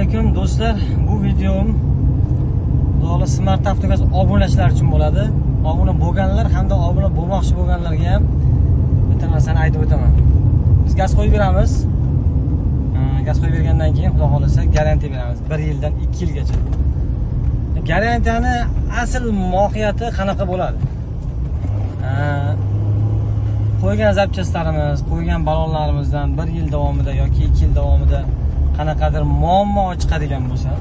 Alaykum do'stlar. Bu videom Xudo Smart Avtogaz obunachilar uchun bo'ladi. Obuna bo'lganlar hamda obuna bo'lmoqchi bo'lganlarga ham bitta narsani aytib o'taman. Biz gaz qo'yib beramiz. Gaz qo'yib bergandan keyin Xudo xolasa garantiya beramiz. 1 yildan 2 yilgacha. Garantiyani asl mohiyati qanaqa bo'ladi? Qo'ygan zapchastlarimiz, qo'ygan balonlarimizdan 1 yil davomida yoki 2 yil davomida qanaqadir muammo chiqadigan bo'lsa,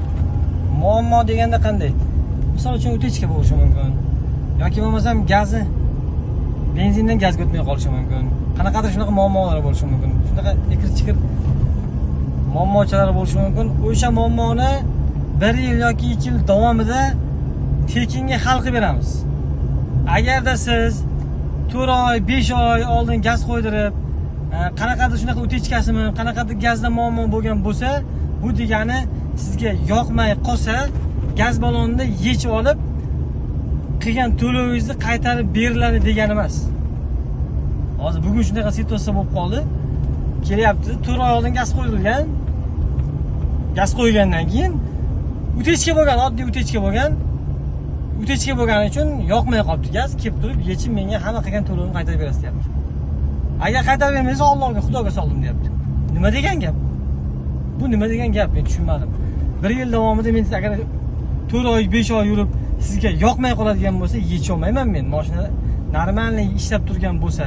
muammo deganda qanday? Misol uchun utechka bo'lishi mumkin yoki bo'lmasam gazi benzindan gazga o'tmay qolishi mumkin. Qanaqadir shunaqa muammolar bo'lishi mumkin. Shunaqa ikir-chikir muammochalar bo'lishi mumkin. O'sha muammoni 1 yil yoki 2 yil davomida tekinga hal qilib beramiz. Agarda siz 4 oy, 5 oy oldin gaz qo'ydirib, qanaqadir shunaqa utechkasimi, qanaqadir gazda muammo bo'lgan bo'lsa, bu degani sizga yoqmay qolsa, gaz ballonni yechib olib qilgan to'lovingizni qaytarib beriladi degani emas. Hozir bugun shunaqa situatsiya bo'lib qoldi. Kelyapti, 4 oy oldin gaz qo'yilgan. Gaz qo'ygandan keyin utechka bo'lgan, oddiy utechka bo'lgan. Utechka bo'lgani uchun yoqmay qolibdi gaz, kelib turib yechib menga hamma qilgan to'lovimni qaytarib berasiz deyapti. Agar qaytarib bermasa Allohga, Xudoga soldim deyapti. Nima degan gap? Bu nima degan gap? Men tushunmadim. 1 yil davomida men agar 4 oy, 5 oy yurib sizga yoqmay qoladigan bo'lsa, yecha olmayman men. Mashina normalniy ishlab turgan bo'lsa,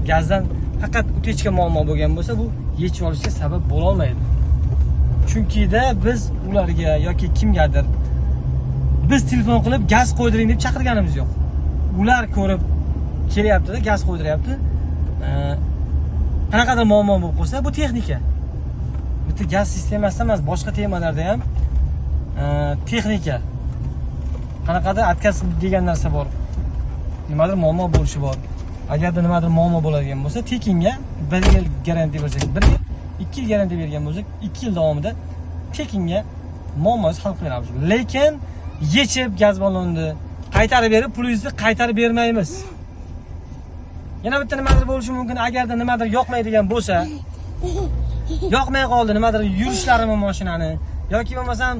gazdan faqat utechka muammo bo'lgan bo'lsa, bu yechib olishga sabab bo'la olmaydi. Chunki-da biz ularga yoki kimgadir biz telefon qilib gaz qo'ydiring deb chaqirganimiz yo'q. Ular ko'rib kelyapti-da, gaz qo'ydiryapti. Qanaqadir muammo bo'lib qolsa, bu texnika. Bitta gaz sistemasida emas, boshqa temalarda ham texnika. Qanaqadir отказ degan narsa bor. Nimadir muammo bo'lishi bor. Agarda nimadir muammo bo'ladigan bo'lsa, tekinga 1 yil garantiya bersak, 1 yil, 2 yil garantiya bergan bo'lsak, 2 yil davomida tekinga muammosi hal qilib beramiz. Lekin yechib gaz ballonni qaytarib berib, pulingizni qaytarib bermaymiz. Yana bitta nimadir bo'lishi mumkin, agarda nimadir yoqmaydigan bo'lsa, yoqmay qoldi nimadir yurishlarini mashinani yoki bo'lmasam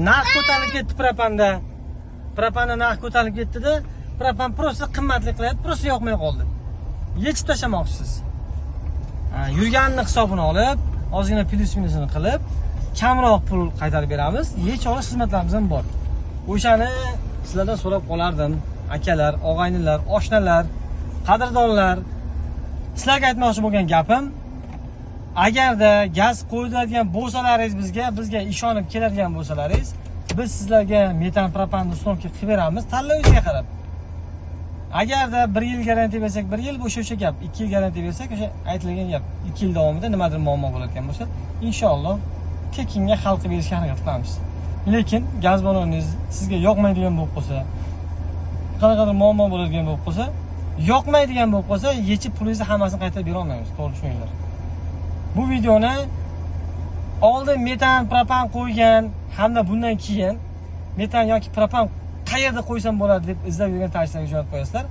narx ko'tarilib ketdi propanda. Propanda narx ko'tarilib ketdi-da, propan prosta qimmatli qilyapti, prosta yoqmay qoldi. Yechib tashlamoqchisiz. Yurganini hisobini olib, ozgina plyus minusini qilib, kamroq pul qaytarib beramiz. Yechib olish xizmatlarimiz ham bor. O'shani sizlardan so'rab qolardim, akalar, og'aynilar, oshnalar, qadrdonlar. Sizlarga aytmoqchi bo'lgan gapim, agarda gaz qo'ydiradigan bo'lsalaringiz bizga ishonib keladigan bo'lsalaringiz, biz sizlarga metan propanni uстановка qilib beramiz, tanlovingizga qarab. Agarda 1 yil garantiya bersak, 1 yil o'sha gap, 2 yil garantiya bersak, o'sha aytilgan gap, 2 yil davomida nimadir muammo bo'layotgan bo'lsa, inshaalloh tekinga hal qilib berishga harakat qilamiz. Lekin gaz balloningiz sizga yoqmaydigan bo'lib qolsa, qanaqadir muammo bo'ladigan bo'lib qolsa, yoqmaydigan bo'lib qolsa, yechib pulingizni hammasini qaytarib bera olmaymiz, to'g'ri tushuninglar. Bu videoni oldin metan propan qo'ygan hamda bundan keyin metan yoki propan qayerda qo'ysam bo'ladi deb izlab yurgan tanishlarga jo'natib qo'yasizlar.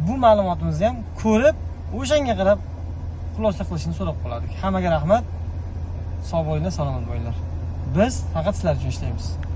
Bu ma'lumotimizni ham ko'rib, o'shanga qarab xulosa qilishini so'rab qolardik. Hammaga rahmat. Sog' bo'linglar, salomat bo'linglar. Biz faqat sizlar uchun ishlaymiz.